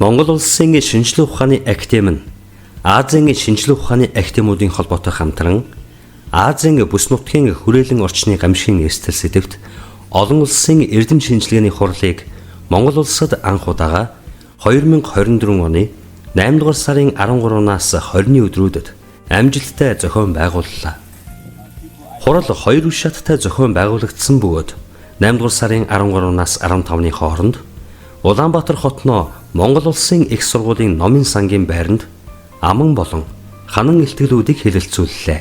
Монгол Улсын шинжлэх ухааны академи нь Азийн шинжлэх ухааны академиудын холбоотой хамтран Азийн бүс нутгийн хүрээлэн орчны гамшигын эрсдэл сэдэвт олон улсын эрдэм шинжилгээний хурлыг Монгол улсад анх удаага 2024 оны 8 дугаар сарын 13-наас 20-ны өдрүүдэд амжилттай зохион байгууллаа. Хурал хоёр үе шаттай зохион байгуулагдсан бөгөөд 8 дугаар сарын 13-наас 15-ны хооронд Улаанбаатар хотноо Монгол Улсын их сургуулийн номын сангийн байранд аман болон ханан илтгэлүүдийг хэлэлцүүллээ.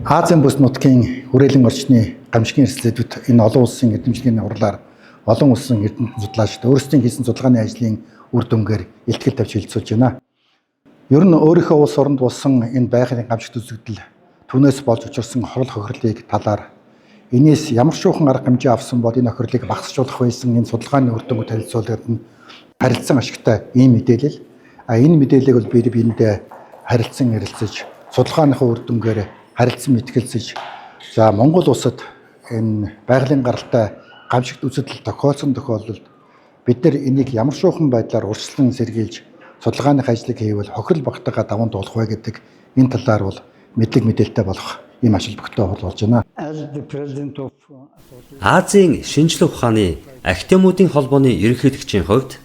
Азийн бүс нутгийн хүрээлэн орчны гамшигын эрсдлүүд энэ олон улсын эрдэмтдийн хурлаар олон улсын эрдэмтэн судлаачид өөрсдийн хийсэн судалгааны ажлын үр дүнгээр илтгэл тавьж хэлэлцүүлж байна. Ер нь өөрийнхөө улс оронд болсон энэ байгалийн гамшигт үзэгдэл, түүнээс болж учирсан хорол хохирлыг талаар энээс ямар шуухан арга хэмжээ авсан бол энэ хохирлыг багасжуулах байсан энэ судалгааны үр дүнг танилцуулаад нь харилцан ашигтай ийм мэдээлэл. А энэ мэдээллийг бол бие биендээ харилцан ярилцаж, судалгааныхаа үр дүнгээр харилцан мэтгэлцэж, за Монгол улсад энэ байгалийн гаралтай гамшигт үзэгдэл тохиолдсон тохиолдолд бид нар энийг ямар шуухан байдлаар урьдчилан сэргийлж судалгааны ажлыг хийвэл хохирол багтаага даван туулах вэ гэдэг энэ талаар бол мэдлэг мэдээлэлтэй болох ийм ач холбогдолтой хурал болж байна. Азийн шинжлэх ухааны академиудын холбооны ерөнхийлөгчийн хувьд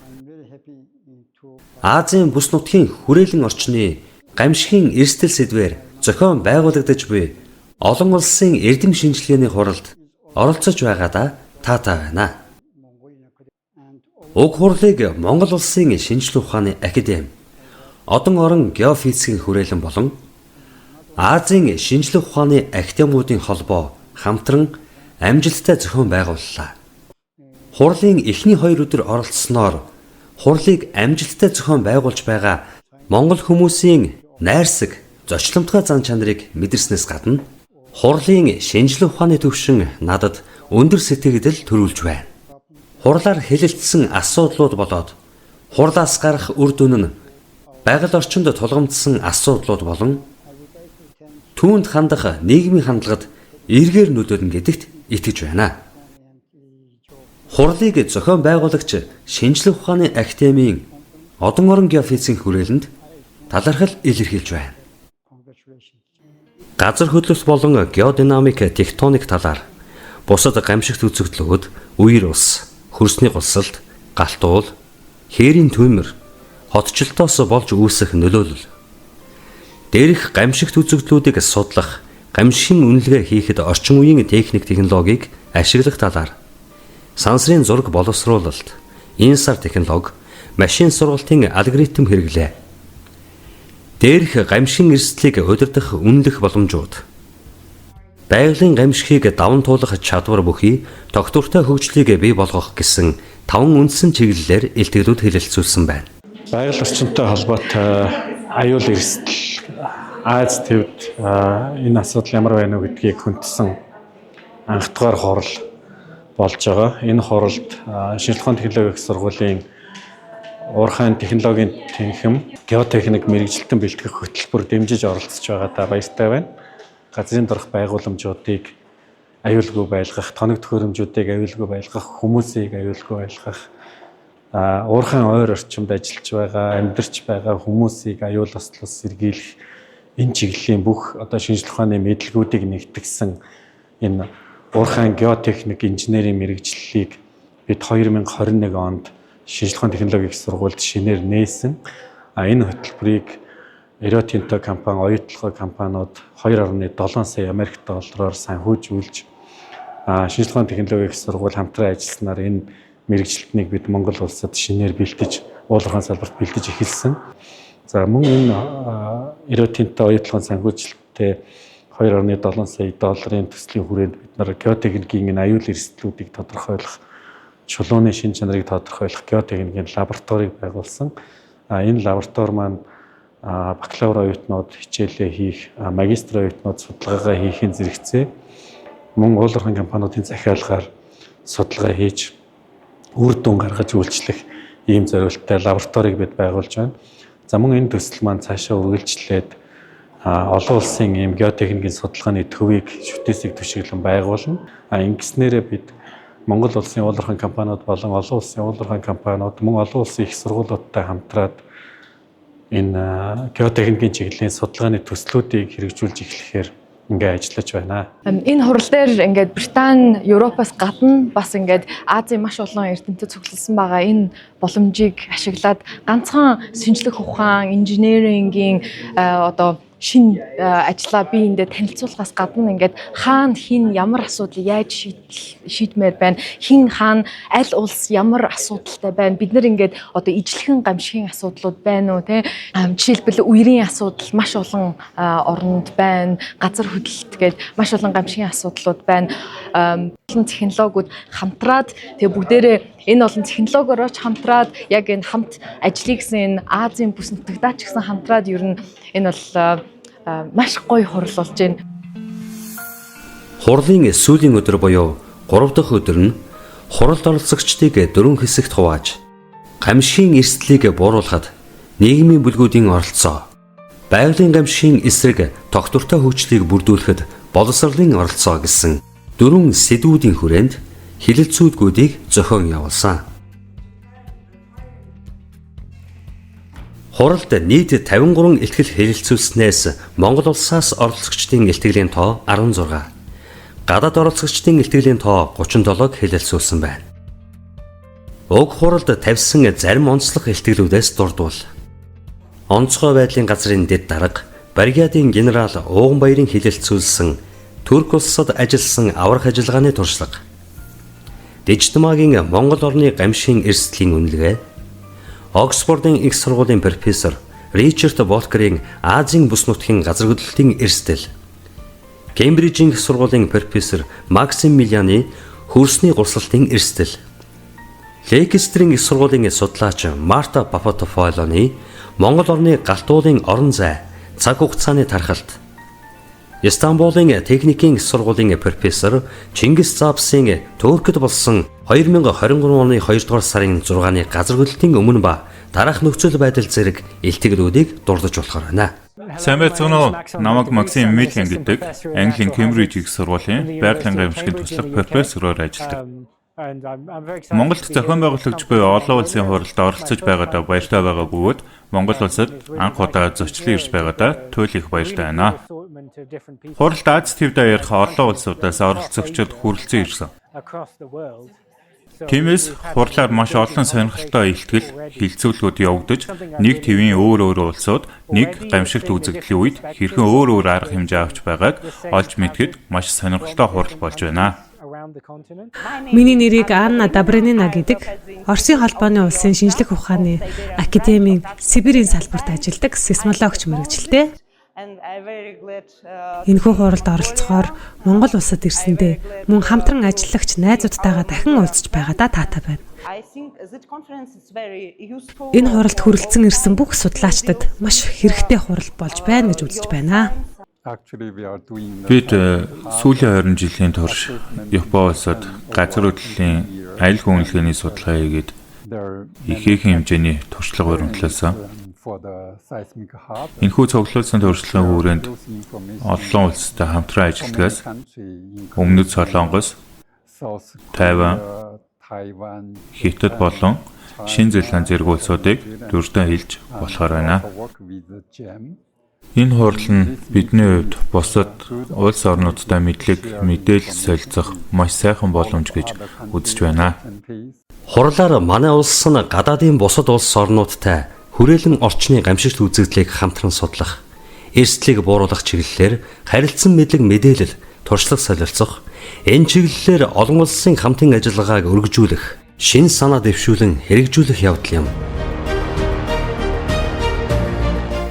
Азийн бүс нутгийн хүрээлэн орчны гамшигын эрсдэл сэдвээр зохион байгуулагдаж буй олон улсын эрдэм шинжилгээний хуралд оролцож байгаадаа таатай байна. Уг хурлыг Монгол Улсын шинжлэх ухааны академи, одон орон геофизикийн хүрээлэн болон Азийн шинжлэх ухааны академиудын холбоо хамтран амжилттай зохион байгууллаа. Хурлын эхний хоёр өдөр оролцсноор хурлыг амжилттай зохион байгуулж байгаа Монгол хүмүүсийн найрсаг, зочломтгой зан чанарыг мэдэрснээс гадна хурлын шинжлэх ухааны төвшин надад өндөр сэтгэгдэл төрүүлж байна. Хурлаар хэлэлцсэн асуудлууд болоод хурлаас гарах үр дүн нь байгаль орчинд тулгамдсан асуудлууд болон түүнд хандах нийгмийн хандлагад эргээр нөлөөлнө гэдэгт итгэж байна. Хурлыг зохион байгуулагч шинжлэх ухааны академийн одон орон геофизикийн хүрээлэнд талархал илэрхийлж байна. Газар хөдлөлт болон геодинамик, тектоник талаар бусад гамшигт үзэгдлүүд, үер ус, хөрсний голсолт, гал туул, хээрийн туймир, хотчлолтоос болж үүсэх нөлөөлөл. Дээрх гамшигт үзэгдлүүдийг судлах, гамшигын үнэлгээ хийхэд орчин үеийн техник технологиг ашиглах талаар сансрын зураг боловсруулалт, InSAR технологи, машин сургалтын алгоритм хэрэглээ. Дээрх гамшигын эрсдлийг удирдах, үнэлэх боломжууд, байгалийн гамшигыг даван туулах чадвар бүхий тогтвортой хөгжлийг бий болгох гэсэн таван үндсэн чиглэлээр илтгэлүүд хэлэлцүүлсэн байна. Байгаль орчинтой холбоотой аюул эрсдэл Ази тивд энэ асуудал ямар байна уу гэдгийг хүндсэн анхдугаар хурал болж байгаа. Энэ хуралд шинжлэх ухааны технологийн их сургуулийн уурхайн технологийн танхим геотехник мэргэжилтэн бэлтгэх хөтөлбөр дэмжиж оролцож байгаадаа баяртай байна. Газрын доторх байгууламжуудыг аюулгүй байлгах, тоног төхөөрөмжүүдийг аюулгүй байлгах, хүмүүсийг аюулгүй байлгах, уурхайн ойр орчимд ажиллаж байгаа, амьдарч байгаа хүмүүсийг аюул ослоос сэргийлэх энэ чиглэлийн бүх одоо шинжлэх ухааны мэдлэгүүдийг нэгтгэсэн энэ уурхайн геотехник инженерийн мэргэжлийг бид 2021 онд шинжлэх ухааны технологийн их сургуульд шинээр нээсэн. А энэ хөтөлбөрийг Рио Тинто компани, Оюутолгой компаниуд 2.7 сая Америк доллараар санхүүжүүлж, шинжлэх ухааны технологийн их сургууль хамтран ажилласнаар энэ мэргэжилтнийг бид Монгол улсад шинээр бэлтэж, уул уурхайн салбарт бэлтэж эхэлсэн. За, мөн энэ Рио Тинто, Оюутолгойн санхүүжилттэй 2.7 сая долларын төслийн хүрээнд бид нар геотехникийн энэ аюул эрсдлүүдийг тодорхойлох, чулууны шинж чанарыг тодорхойлох геотехникийн лабораторийг байгуулсан. А энэ лаборатори маань бакалавр оюутнууд хичээлээ хийх, магистр оюутнууд судалгаагаа хийхийн зэрэгцээ мөн уул уурхайн компаниудын захиалгаар судалгаа хийж, үр дүн гаргаж үйлчлэх ийм зорилттой лабораторийг бид байгуулж байна. За, мөн энэ төсөл маань цаашаа үргэлжлээд олон улсын ийм геотехникийн судалгааны төвийг шүтээсийг түшиглэн байгуулна. А ингэснээрээ бид Монгол улсын уулуурхайн компаниуд болон олон улсын уулуурхайн компаниуд мөн олон улсын их сургуулиудтай хамтраад энэ геотехникийн чиглэлийн судалгааны төслүүдийг хэрэгжүүлж эхлэхээр ингээ ажиллаж байна. Энэ хурал дээр ингээд Британи, Европоос гадна бас ингээд Азийн маш олон эрдэмтэд цугласан байгаа энэ боломжийг ашиглаад ганцхан шинжлэх ухаан, инженерингийн одоо шинэ ажлаа би эндээ танилцуулахаас гадна ингээд хаана хин ямар асуудлыг яаж шийдмээр байна, хин хаана аль улс ямар асуудалтай байна, бид нар ингээд одоо ижлэхэн гамшигын асуудлууд байна уу те, жишээлбэл үерийн асуудал маш олон оронд байна, газар хөдлөлт гээд маш олон гамшигын асуудлууд байна. Олон технологиуд хамтраад тэгээ бүгдээрээ энэ олон технологиороо ч хамтраад яг энэ хамт ажлыг гэсэн энэ Азийн бүс нутагдаа ч гэсэн хамтраад ер нь энэ бол маш гоё хурал болж байна. Хурлын сүүлийн өдөр буюу 3 дахь өдөр нь хуралд оролцогчдыг дөрвөн хэсэгт хувааж гамшигын эрсдлийг бууруулахад нийгмийн бүлгүүдийн оролцоо, байгалийн гамшигын эсрэг тогтвортой хөгжлийг бүрдүүлэхэд боловсролын оролцоо гэсэн дөрвөн сэдвүүдийн хүрээнд хэлэлцүүлгүүдийг зохион явуулсан. Хуралд нийт 53 илтгэл хэлэлцүүлснээс Монгол улсаас оролцогчдын илтгэлийн тоо 16, гадаад оролцогчдын илтгэлийн тоо 37-г хэлэлцүүлсэн байна. Уг хуралд тавьсан зарим онцлог илтгэлүүдээс дурдвал онцгой байдлын газрын дэд дарга бригадын генерал Ууганбаярын хэлэлцүүлсэн Турк улсад ажилласан аврах ажиллагааны туршлага, Дижтмагийн Монгол орны гамшигын эрсдлийн үнэлгээ, Оксфордын их сургуулийн профессор Ричард Волкерийн Азийн бүс нутгийн газар хөдлөлтийн эрсдэл, Кембрижийн их сургуулийн профессор Максим Миляны хөрсний гурсалтын эрсдэл, Лекестрийн их сургуулийн судлаач Марта Папатофолоны Монгол орны галт уулын орон зай цаг хугацааны тархалт, Истанбулын техникийн их сургуулийн профессор Чингис Запсын Туркд болсон 2023 оны 2 дугаар сарын 6-ны газар хөдлөлтийн өмнө ба дараах нөхцөл байдал зэрэг илтгэлүүдийг дурдж болохоор байна. Сайн байцгаана уу? Намайг Максим Миллиан гэдэг. Английн Кембриж их сургуулийн байгалийн гамшигын туслах профессороор ажилладаг. Монголд зохион байгуулагч буюу олон улсын хуралд оролцож байгаадаа баяртай байгаа бөгөөд Монгол улсад анх удаа зочлон ирж байгаадаа туйл их баяртай байна. Хуралд Ази тивд аярах олон улсуудаас оролцогчид хүрэлцэн ирсэн. Тиймээс хурлаар маш олон сонирхолтой илтгэл, хэлэлцүүлгүүд явагдаж, нэг твийн өөр өөр улсууд нэг гамшигт үзэгдлийн үед хэрхэн өөр өөр арга хэмжээ авч байгааг олж мэдэхэд маш сонирхолтой хурал болж байна. Миний нэрийг Анна Добрынина гэдэг. Оросын холбооны улсын шинжлэх ухааны академийн Сибирийн салбарт ажилладаг сейсмологч мэргэжилтэй. Энэхүү хуралд оролцохоор Монгол улсад ирсэндээ мөн хамтран ажиллагч найзуудтайгаа дахин уулзч байгаадаа таатай байна. Энэ хуралд хүрэлцэн ирсэн бүх судлаачдад маш хэрэгтэй хурал болж байна гэж үзэж байна. Бид сүүлийн 20 жилийн турш Япон улсад газар хөдлөлийн аюулгүй үнэлгээний судалгаа хийгээд ихээхэн хэмжээний туршлага баримтлуулсан. Энэхүү цуглуулсан туршлагын хүрээнд олон улстай хамтран ажилладгаас Өмнөд Солонгос, Тайван, Хятад болон Шинэ Зеланд зэрэг улсуудыг дурдан хэлж болохоор байна. Энэ хурал нь бидний хувьд бусад улс орнуудтай мэдлэг, мэдээлэл солилцох маш сайхан боломж гэж үзэж байна. Хурлаар манай улс нь гадаадын бусад улс орнуудтай хүрээлэн орчны гамшигт үзэгдлийг хамтран судлах, эрсдлийг бууруулах чиглэлээр харилцан мэдлэг мэдээлэл, туршлага солилцох, энэ чиглэлээр олон улсын хамтын ажиллагааг өргөжүүлэх, шинэ санаа дэвшүүлэн хэрэгжүүлэх явдал юм.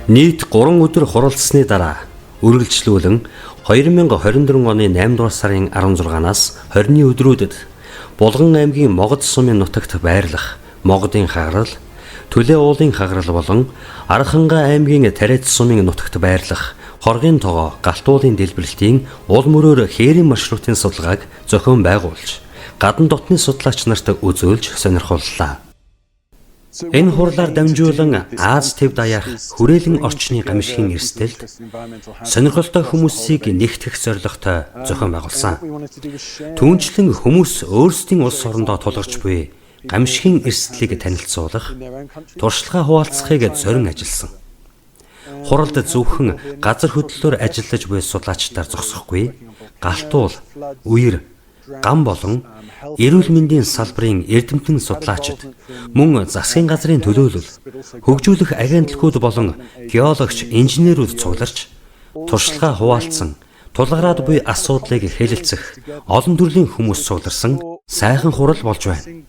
Нийт 3 өдөр хуралдсаны дараа үргэлжлүүлэн 2024 оны 8 дугаар сарын 16-наас 20-ны өдрүүдэд Булган аймгийн Могод сумын нутагт байрлах Могодын хагарал, Түлээ уулын хагарал болон Архангай аймгийн Тариат сумын нутагт байрлах Хоргын тогоо Галт уулын дэлбэрэлтийн уул мөрөөр хээрийн маршрутын судалгааг зохион байгуулж, гадна дотны судлаач нарт үзүүлж сонирхууллаа. Энэ хурлаар дамжуулан Ази төв даяарх хүрээлэн орчны гамшигын эрсдэлд сонирхолтой хүмүүсийг нэгтгэх зорилготой зохион байгуулсан. Түүнчлэн хүмүүс өөрсдийн улс орондоо тулгарч буй гамшигын эрсдлийг танилцуулах, туршлагаа хуваалцахыг зорин ажилласан. Хуралд зөвхөн газар хөдлөлөөр ажиллаж буй судлаачдаар зогсохгүй, галтуул, үер, гам болон эрүүл мэндийн салбарын эрдэмтэн судлаачид, мөн засгийн газрын төлөөлөл, хөгжүүлэх агентлагууд болон геологч, инженерүүд цугларч туршлагаа хуваалцсан, тулгараад буй асуудлыг хэлэлцэх олон төрлийн хүмүүс цугларсан сайхан хурал болж байна.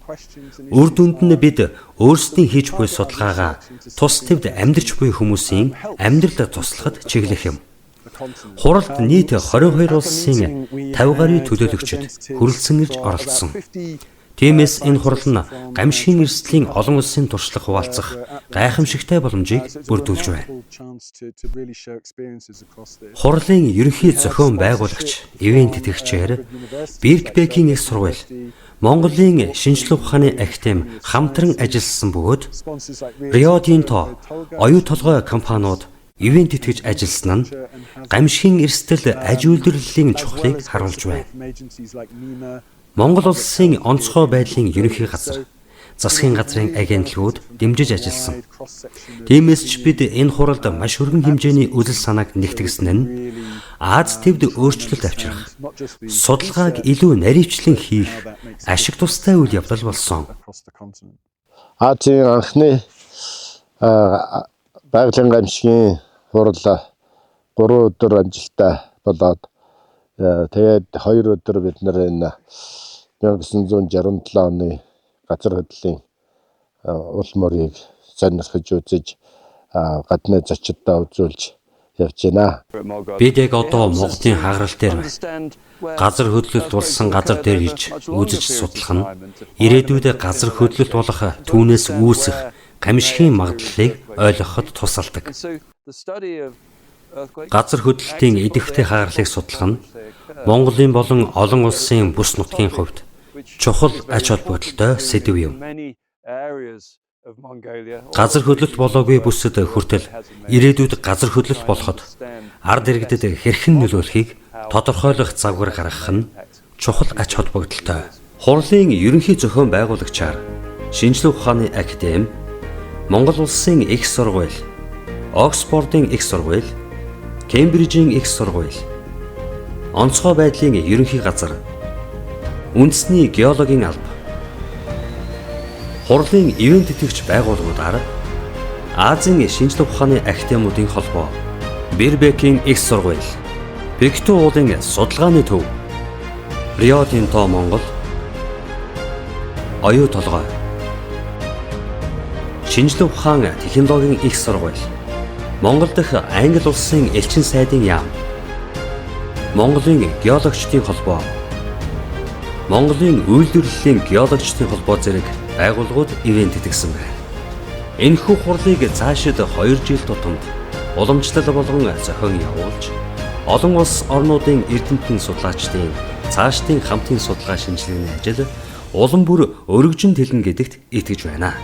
Үр дүнд нь бид өөрсдийн хийж буй судалгаагаа тус твд амьдарч буй хүмүүсийн амьдралд туслахад чиглэх юм. Хуралд нийт 22 улсын 50 гаруй төлөөлөгчид хүрэлцэн ирж оролцсон. Тиймээс энэ хурал нь гамшигын эрсдлийн олон улсын туршлага хуваалцах гайхамшигтай боломжийг бүрдүүлж байна. Хурлын ерөнхий зохион байгуулагч, ивээн тэтгэгчээр Биркбекийн их сургууль, Монголын шинжлэх ухааны академи хамтран ажилласан бөгөөд Рио Тинто, оюу толгой компаниуд ивээн тэтгэж ажилласан нь гамшигын эрсдэл аж үйлдвэрлэлийн чухлыг харуулж байна. Монгол улсын онцгой байдлын ерөнхий газар, засгийн газрын агентлагууд дэмжиж ажилласан. Тиймээс ч бид энэ хуралд маш өргөн хэмжээний үзэл санааг нэгтгэсэн нь Ази твд өөрчлөлт авчрах, судалгааг илүү наривчлан хийх ашиг тустай үйл явдал болсон. Азийн анхны байгалийн гамшигын хурал 3 өдөр амжилттай болоод тэгээд 2 өдөр бид нар энэ 1967 оны газар хөдлөлийн уул морийг сонирхож үзэж, гадны зочддоо үзүүлж явж байна. Бид яг одоо Моголын хагарал дээр байна. Газар хөдлөлт болсон газар дээр ирж үзэж судлах нь ирээдүйд газар хөдлөлт болох түүнээс үүсэх гамшигын магадлалыг ойлгоход тусалдаг. Газар хөдлөлтийн идэвхтэй хагарлыг судлах нь Монголын болон олон улсын бүс нутгийн хувьд чухал ач холбогдолтой сэдэв юм. Газар хөдлөлт болоогүй бүсэд хүртэл ирээдүйд газар хөдлөлт болоход ард иргэдэд хэрхэн нөлөөлөхийг тодорхойлох загвар гаргах нь чухал ач холбогдолтой. Хурлын ерөнхий зохион байгуулагчаар Шинжлэх ухааны академи, Монгол улсын их сургууль, Оксфордын их сургууль, Кембрижийн их сургууль, онцгой байдлын ерөнхий газар, үндэсний геологийн алба, хурлын ивээн тэтгэгч байгууллагуудаар Азийн шинжлэх ухааны академиудын холбоо, Бирбекийн их сургууль, Пикту уулын судалгааны төв, Рио Тинто Монгол, Оюу толгой, Шинжлэх ухаан технологийн их сургууль, Монгол дахь Англи улсын элчин сайдын яам, Монголын геологчдын холбоо, Монголын үйлдвэрлэлийн геологчдын холбоо зэрэг байгууллагууд ивээн тэтгэсэн байна. Энэхүү хурлыг цаашид 2 жил тутамд уламжлал болгон зохион явуулж, олон улс орнуудын эрдэмтэн судлаачдын цаашдын хамтын судалгаа шинжилгээний ажил улам бүр өргөжин тэлнэ гэдэгт итгэж байна.